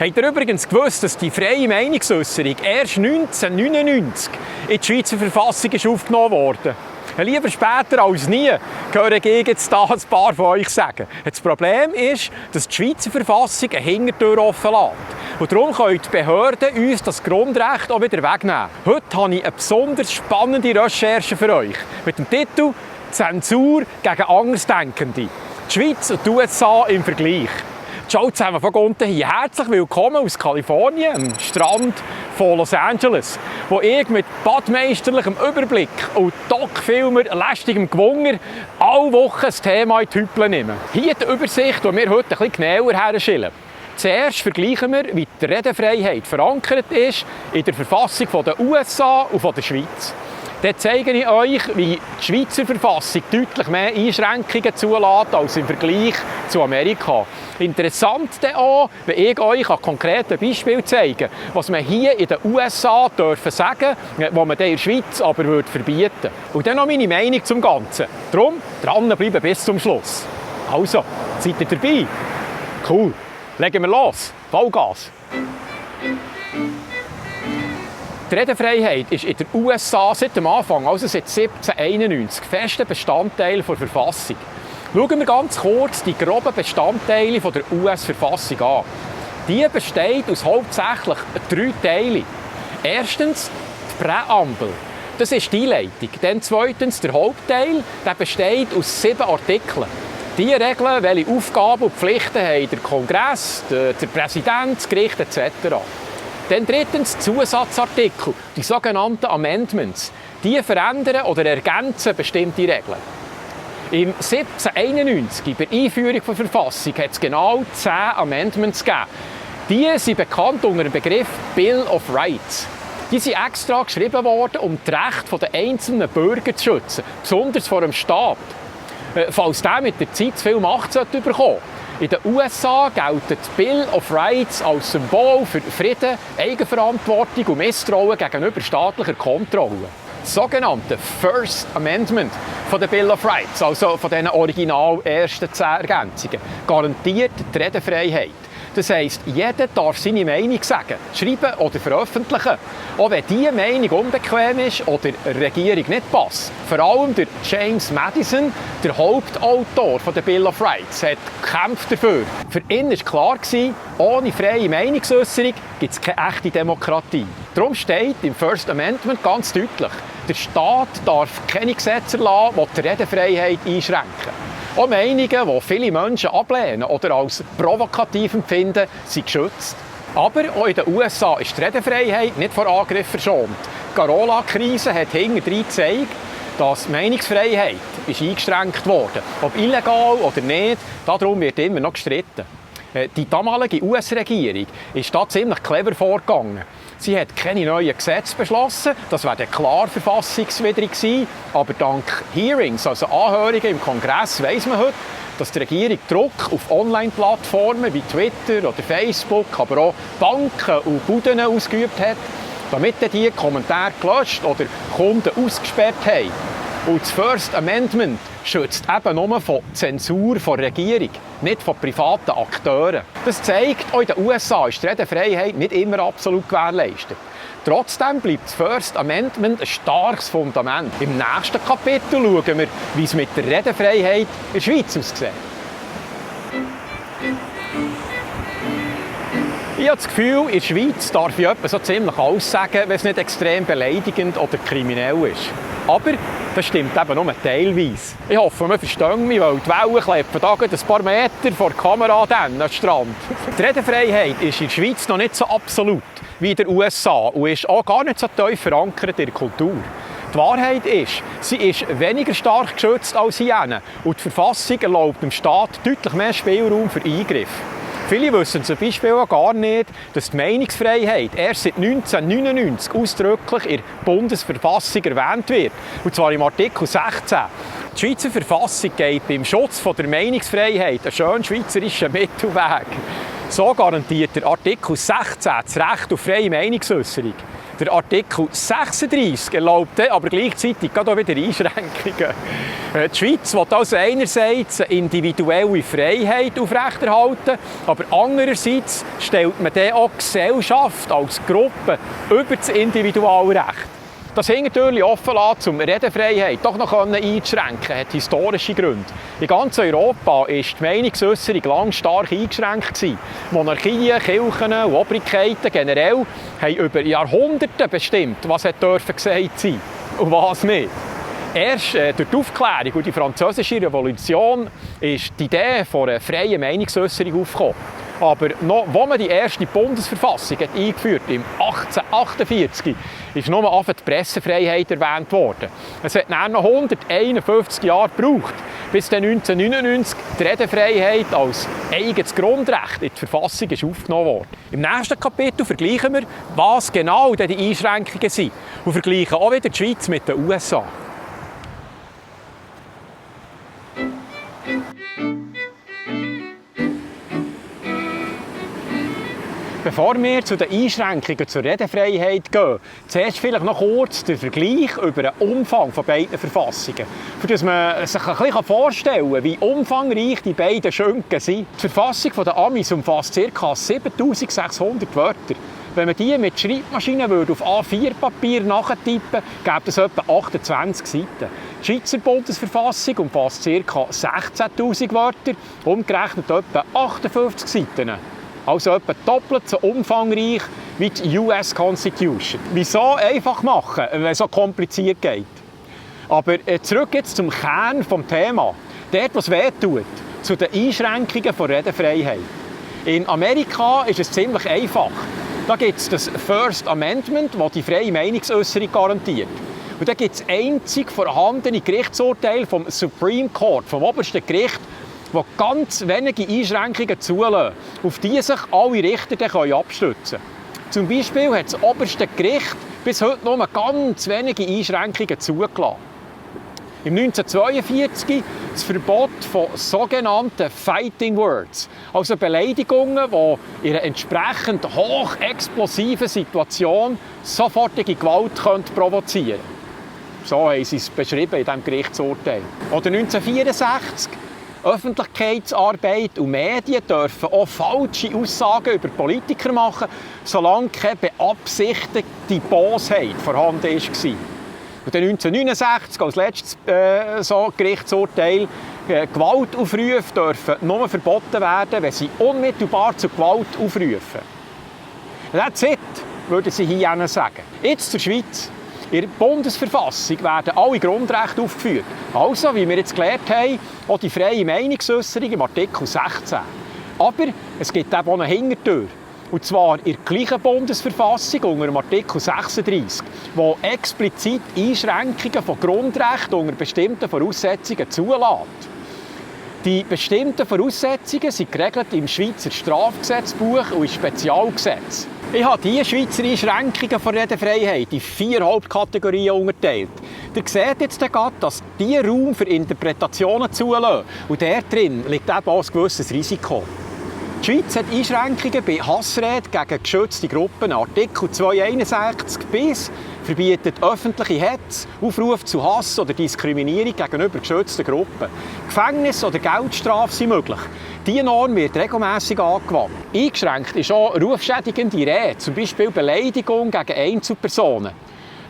Habt ihr übrigens gewusst, dass die freie Meinungsäusserung erst 1999 in die Schweizer Verfassung ist aufgenommen wurde? Lieber später als nie, höre ich jetzt da ein paar von euch sagen. Das Problem ist, dass die Schweizer Verfassung eine Hintertür offen lässt. Und darum können die Behörden uns das Grundrecht auch wieder wegnehmen. Heute habe ich eine besonders spannende Recherche für euch. Mit dem Titel «Zensur gegen Andersdenkende. Die Schweiz und die USA im Vergleich». Ciao zusammen von unten hier. Herzlich willkommen aus Kalifornien, am Strand von Los Angeles, wo ich mit badmeisterlichem Überblick und Doc-Filmer lästigem Gewunger alle Wochen ein Thema in die Hüpel nehme. Hier die Übersicht, die wir heute ein bisschen genauer herstellen. Zuerst vergleichen wir, wie die Redefreiheit verankert ist in der Verfassung der USA und der Schweiz. Dann zeige ich euch, wie die Schweizer Verfassung deutlich mehr Einschränkungen zulässt als im Vergleich zu Amerika. Interessant dann auch, wenn ich euch an konkreten Beispielen zeige, was man hier in den USA dürfen sagen, was man in der Schweiz aber verbieten würde. Und dann noch meine Meinung zum Ganzen. Darum dranbleiben bis zum Schluss. Also, seid ihr dabei? Cool. Legen wir los. Vollgas. Die Redefreiheit ist in den USA seit dem Anfang, also seit 1791, fester Bestandteil der Verfassung. Schauen wir ganz kurz die groben Bestandteile der US-Verfassung an. Die besteht aus hauptsächlich 3 Teilen. Erstens die Präambel. Das ist die Einleitung. Dann zweitens der Hauptteil. Der besteht aus 7 Artikeln. Die regeln, welche Aufgaben und Pflichten haben der Kongress, der Präsident, das Gericht etc. Dann drittens Zusatzartikel, die sogenannten Amendments. Die verändern oder ergänzen bestimmte Regeln. Im 1791, bei der Einführung der Verfassung, hat es genau 10 Amendments gegeben. Die sind bekannt unter dem Begriff Bill of Rights. Die sind extra geschrieben worden, um die Rechte der einzelnen Bürger zu schützen, besonders vor dem Staat. Falls der mit der Zeit zu viel Macht bekommen sollte. In den USA gilt die Bill of Rights als Symbol für Frieden, Eigenverantwortung und Misstrauen gegenüber staatlicher Kontrolle. Das sogenannte First Amendment von der Bill of Rights, also von diesen original ersten 10 Ergänzungen, garantiert die Redefreiheit. Das heisst, jeder darf seine Meinung sagen, schreiben oder veröffentlichen, auch wenn diese Meinung unbequem ist oder der Regierung nicht passt. Vor allem der James Madison, der Hauptautor der Bill of Rights, hat gekämpft dafür. Für ihn war klar, ohne freie Meinungsäusserung gibt es keine echte Demokratie. Darum steht im First Amendment ganz deutlich, der Staat darf keine Gesetze erlassen, die die Redefreiheit einschränken. Auch Meinungen, die viele Menschen ablehnen oder als provokativ empfinden, sind geschützt. Aber auch in den USA ist die Redefreiheit nicht vor Angriffen verschont. Die Carola-Krise hat hintendrein gezeigt, dass die Meinungsfreiheit ist eingeschränkt wurde. Ob illegal oder nicht, darum wird immer noch gestritten. Die damalige US-Regierung ist da ziemlich clever vorgegangen. Sie hat keine neuen Gesetze beschlossen, das wäre klar verfassungswidrig gewesen. Aber dank Hearings, also Anhörungen im Kongress, weiss man heute, dass die Regierung Druck auf Online-Plattformen wie Twitter oder Facebook, aber auch Banken und Buden ausgeübt hat, damit die Kommentare gelöscht oder Kunden ausgesperrt haben. Und das First Amendment schützt eben nur von Zensur von der Regierung, nicht von privaten Akteuren. Das zeigt, auch in den USA ist die Redefreiheit nicht immer absolut gewährleistet. Trotzdem bleibt das First Amendment ein starkes Fundament. Im nächsten Kapitel schauen wir, wie es mit der Redefreiheit in der Schweiz aussieht. Ich habe das Gefühl, in der Schweiz darf ich etwa so ziemlich alles sagen, wenn es nicht extrem beleidigend oder kriminell ist. Aber das stimmt eben nur teilweise. Ich hoffe, man versteht mich, weil die Wellen kleppen da ein paar Meter vor der Kamera am Strand. Die Redefreiheit ist in der Schweiz noch nicht so absolut wie in den USA und ist auch gar nicht so tief verankert in der Kultur. Die Wahrheit ist, sie ist weniger stark geschützt als hier. Und die Verfassung erlaubt dem Staat deutlich mehr Spielraum für Eingriffe. Viele wissen zum Beispiel auch gar nicht, dass die Meinungsfreiheit erst seit 1999 ausdrücklich in der Bundesverfassung erwähnt wird. Und zwar im Artikel 16. Die Schweizer Verfassung geht beim Schutz der Meinungsfreiheit einen schönen schweizerischen Mittelweg. So garantiert der Artikel 16 das Recht auf freie Meinungsäusserung. Der Artikel 36 erlaubt aber gleichzeitig auch wieder Einschränkungen. Die Schweiz will also einerseits eine individuelle Freiheit aufrechterhalten, aber andererseits stellt man dann auch die Gesellschaft als Gruppe über das Individualrecht. Das Hintertürchen offen lassen, um Redefreiheit doch noch einzuschränken, hat historische Gründe. In ganz Europa war die Meinungsäusserung lange stark eingeschränkt. Monarchien, Kirchen und Obrigkeiten generell haben über Jahrhunderte bestimmt, was gesagt sein und was nicht. Erst durch die Aufklärung und die Französische Revolution ist die Idee von einer freien Meinungsäusserung aufgekommen. Aber noch, als man die erste Bundesverfassung eingeführt hat, im 1848, ist nur die Pressefreiheit erwähnt worden. Es hat dann noch 151 Jahre gebraucht, bis dann 1999 die Redefreiheit als eigenes Grundrecht in die Verfassung ist aufgenommen wurde. Im nächsten Kapitel vergleichen wir, was genau die Einschränkungen sind und vergleichen auch wieder die Schweiz mit den USA. Bevor wir zu den Einschränkungen zur Redefreiheit gehen, zuerst vielleicht noch kurz den Vergleich über den Umfang von beiden Verfassungen. Für das man sich ein bisschen vorstellen kann, wie umfangreich die beiden Schinken sind. Die Verfassung der Amis umfasst ca. 7600 Wörter. Wenn man die mit Schreibmaschinen auf A4-Papier nachtippen, gäbe es etwa 28 Seiten. Die Schweizer Bundesverfassung umfasst ca. 16'000 Wörter, umgerechnet etwa 58 Seiten. Also etwa doppelt so umfangreich wie die US Constitution. Wieso einfach machen, wenn es so kompliziert geht? Aber zurück jetzt zum Kern des Themas. Dort, was wehtut, zu den Einschränkungen der Redefreiheit. In Amerika ist es ziemlich einfach. Da gibt es das First Amendment, das die freie Meinungsäusserung garantiert. Und da gibt es einzig vorhandene Gerichtsurteile vom Supreme Court, vom obersten Gericht, die ganz wenige Einschränkungen zulassen, auf die sich alle Richter dann abstützen können. Zum Beispiel hat das oberste Gericht bis heute nur ganz wenige Einschränkungen zugelassen. Im 1942 das Verbot von sogenannten Fighting Words, also Beleidigungen, die in einer entsprechend hochexplosiven Situation sofortige Gewalt provozieren können. So haben sie es beschrieben in diesem Gerichtsurteil. Oder 1964 Öffentlichkeitsarbeit und Medien dürfen auch falsche Aussagen über Politiker machen, solange keine beabsichtigte Bosheit vorhanden war. Und dann 1969 als letztes Gerichtsurteil, Gewaltaufrufe dürfen nur verboten werden, wenn sie unmittelbar zur Gewalt aufrufen. That's it, würden sie hier sagen. Jetzt zur Schweiz. In der Bundesverfassung werden alle Grundrechte aufgeführt. Also, wie wir jetzt gelernt haben, auch die freie Meinungsäusserung im Artikel 16. Aber es gibt eben auch eine Hintertür. Und zwar in der gleichen Bundesverfassung unter dem Artikel 36, wo explizit Einschränkungen von Grundrechten unter bestimmten Voraussetzungen zulässt. Die bestimmten Voraussetzungen sind geregelt im Schweizer Strafgesetzbuch und im Spezialgesetz. Ich habe diese Schweizer Einschränkungen von Redefreiheit in 4 Hauptkategorien unterteilt. Ihr seht jetzt gerade, dass diese Raum für Interpretationen zulassen. Und dort drin liegt eben auch ein gewisses Risiko. Die Schweiz hat Einschränkungen bei Hassrede gegen geschützte Gruppen. Artikel 261 bis verbietet öffentliche Hetze, Aufruf zu Hass oder Diskriminierung gegenüber geschützten Gruppen. Gefängnis oder Geldstrafe sind möglich. Diese Norm wird regelmässig angewandt. Eingeschränkt ist auch rufschädigende Rede, zum Beispiel Beleidigung gegen Einzelpersonen.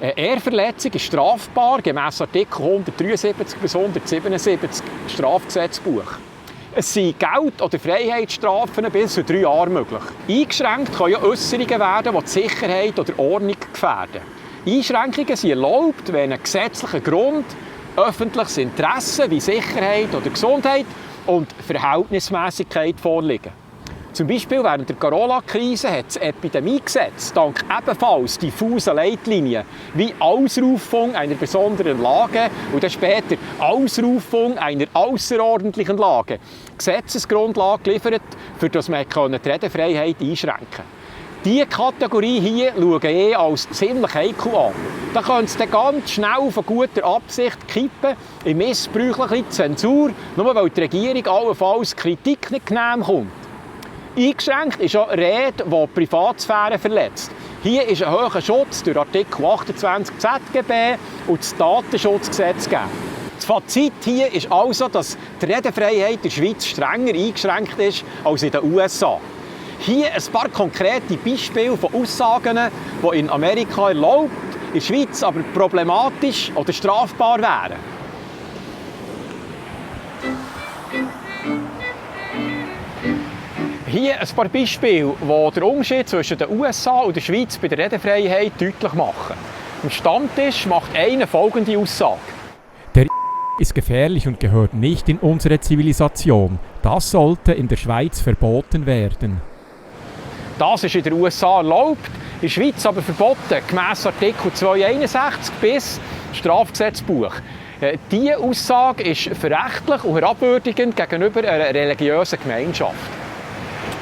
Eine Ehrverletzung ist strafbar, gemäss Artikel 173 bis 177 Strafgesetzbuch. Es sind Geld- oder Freiheitsstrafen bis zu 3 Jahre möglich. Eingeschränkt können ja Äusserungen werden, die die Sicherheit oder Ordnung gefährden. Einschränkungen sind erlaubt, wenn ein gesetzlicher Grund, öffentliches Interesse wie Sicherheit oder Gesundheit und Verhältnismäßigkeit vorliegen. Zum Beispiel während der Corona-Krise hat das Epidemiegesetz dank ebenfalls diffusen Leitlinien wie Ausrufung einer besonderen Lage und dann später Ausrufung einer außerordentlichen Lage Gesetzesgrundlage geliefert, für das man die Redefreiheit einschränken konnte. Diese Kategorie hier schaue ich als ziemlich heikel an. Da könnte es dann ganz schnell von guter Absicht kippen in missbräuchliche Zensur, nur weil die Regierung allenfalls Kritik nicht genehm kommt. Eingeschränkt ist auch Rede, die die Privatsphäre verletzt. Hier ist ein hoher Schutz durch Artikel 28 ZGB und das Datenschutzgesetz gegeben. Das Fazit hier ist also, dass die Redefreiheit in der Schweiz strenger eingeschränkt ist als in den USA. Hier ein paar konkrete Beispiele von Aussagen, die in Amerika erlaubt, in der Schweiz aber problematisch oder strafbar wären. Hier ein paar Beispiele, die den Unterschied zwischen den USA und der Schweiz bei der Redefreiheit deutlich machen. Am Stammtisch macht einer folgende Aussage. Der ist gefährlich und gehört nicht in unsere Zivilisation. Das sollte in der Schweiz verboten werden. Das ist in den USA erlaubt, in der Schweiz aber verboten, gemäss Artikel 261 bis Strafgesetzbuch. Diese Aussage ist verrechtlich und herabwürdigend gegenüber einer religiösen Gemeinschaft.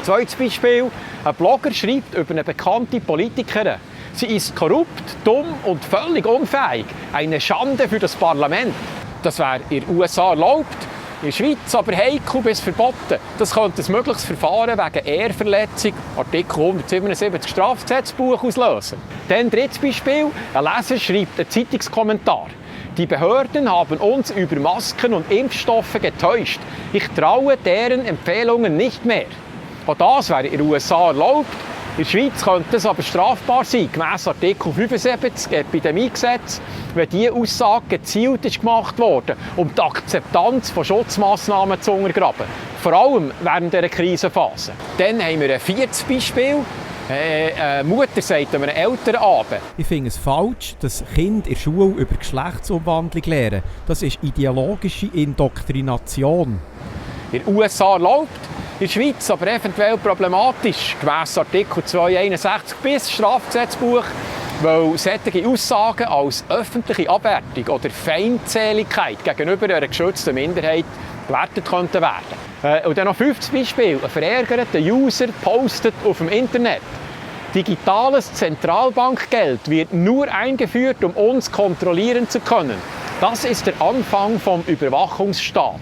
Zweites Beispiel. Ein Blogger schreibt über eine bekannte Politikerin. Sie ist korrupt, dumm und völlig unfähig. Eine Schande für das Parlament. Das wäre in den USA erlaubt, in der Schweiz aber heikel bis verboten. Das könnte ein mögliches Verfahren wegen Ehrverletzung, Artikel 177 Strafgesetzbuch, auslösen. Dann drittes Beispiel. Ein Leser schreibt einen Zeitungskommentar. Die Behörden haben uns über Masken und Impfstoffe getäuscht. Ich traue deren Empfehlungen nicht mehr. Auch das wäre in den USA erlaubt. In der Schweiz könnte es aber strafbar sein, gemäss Artikel 75 Epidemiegesetz, wenn diese Aussage gezielt ist gemacht wurde, um die Akzeptanz von Schutzmassnahmen zu untergraben. Vor allem während dieser Krisenphase. Dann haben wir ein viertes Beispiel. Eine Mutter sagt einem Elternabend. Ich finde es falsch, dass Kinder in der Schule über Geschlechtsumwandlung lernen. Das ist ideologische Indoktrination. In den USA erlaubt, in der Schweiz aber eventuell problematisch, gemäss Artikel 261 bis Strafgesetzbuch, weil solche Aussagen als öffentliche Abwertung oder Feindseligkeit gegenüber einer geschützten Minderheit gewertet könnten werden. Und dann noch fünftes Beispiel. Ein verärgerter User postet auf dem Internet. Digitales Zentralbankgeld wird nur eingeführt, um uns kontrollieren zu können. Das ist der Anfang vom Überwachungsstaat.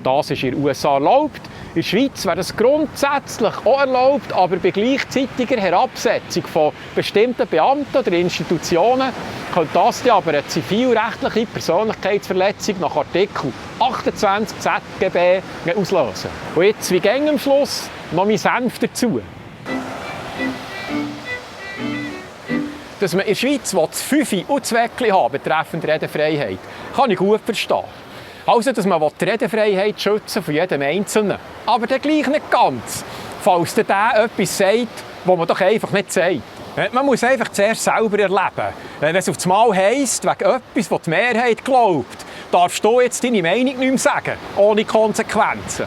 Das ist in den USA erlaubt. In der Schweiz wäre das grundsätzlich auch erlaubt, aber bei gleichzeitiger Herabsetzung von bestimmten Beamten oder Institutionen könnte das aber eine zivilrechtliche Persönlichkeitsverletzung nach Artikel 28 ZGB auslösen. Und jetzt, wie gäng am Schluss, noch mein Senf dazu. Dass man in der Schweiz das Fünfe und das Weckli haben betreffend Redefreiheit, kann ich gut verstehen. Also, dass man die Redefreiheit schützen von jedem Einzelnen. Aber dann gleich nicht ganz, falls der etwas sagt, was man doch einfach nicht sagt. Man muss einfach zuerst selber erleben. Wenn es auf das Mal heisst, wegen etwas, das die Mehrheit glaubt, darfst du jetzt deine Meinung nicht mehr sagen, ohne Konsequenzen.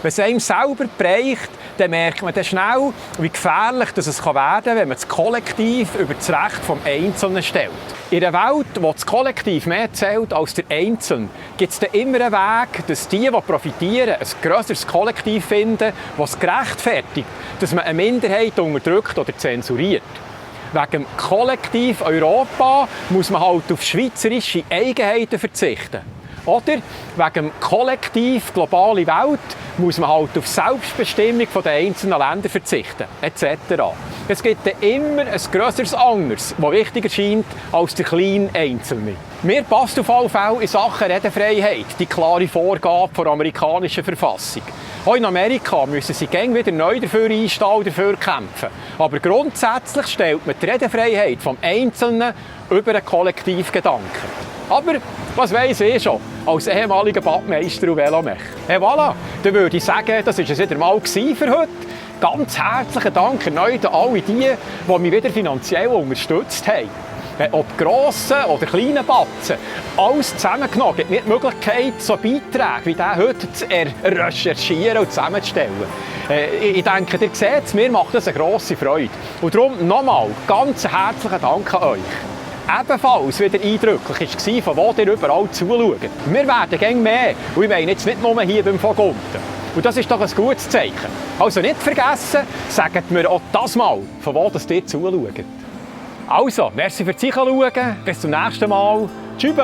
Wenn es einem selber bereicht, dann merkt man dann schnell, wie gefährlich es werden kann, wenn man das Kollektiv über das Recht des Einzelnen stellt. In einer Welt, in der das Kollektiv mehr zählt als der Einzelne, gibt es dann immer einen Weg, dass die profitieren, ein grösseres Kollektiv finden, das es gerechtfertigt, dass man eine Minderheit unterdrückt oder zensuriert. Wegen dem Kollektiv Europa muss man halt auf schweizerische Eigenheiten verzichten. Oder wegen dem Kollektiv globale Welt muss man halt auf Selbstbestimmung der einzelnen Länder verzichten, etc. Es gibt dann immer ein grösseres Anderes, das wichtiger scheint als der kleine Einzelne. Mir passt auf alle Fälle in Sachen Redefreiheit die klare Vorgabe der amerikanischen Verfassung. Auch in Amerika müssen sie gäng wieder neu dafür einstehen und dafür kämpfen. Aber grundsätzlich stellt man die Redefreiheit des Einzelnen über einen Kollektivgedanken. Aber was weiss ich schon, als ehemaliger Badmeister und Velomech. Hey, voilà, dann würde ich sagen, das war es wieder mal für heute. Ganz herzlichen Dank erneut an alle die mich wieder finanziell unterstützt haben. Ob grossen oder kleinen Batzen, alles zusammengenommen gibt mir die Möglichkeit, so Beiträge wie diesen heute zu recherchieren und zusammenzustellen. Ich denke, ihr seht es, mir macht das eine grosse Freude. Und darum nochmal ganz herzlichen Dank an euch. Ebenfalls wieder eindrücklich war, von wo ihr überall zuschaut. Wir werden gäng mehr, und ich meine jetzt nicht nur hier beim Vogunten. Und das ist doch ein gutes Zeichen. Also nicht vergessen, sagt mir auch das mal, von wo ihr zuschaut. Also, merci fürs Zuschauen, bis zum nächsten Mal. Tschüss!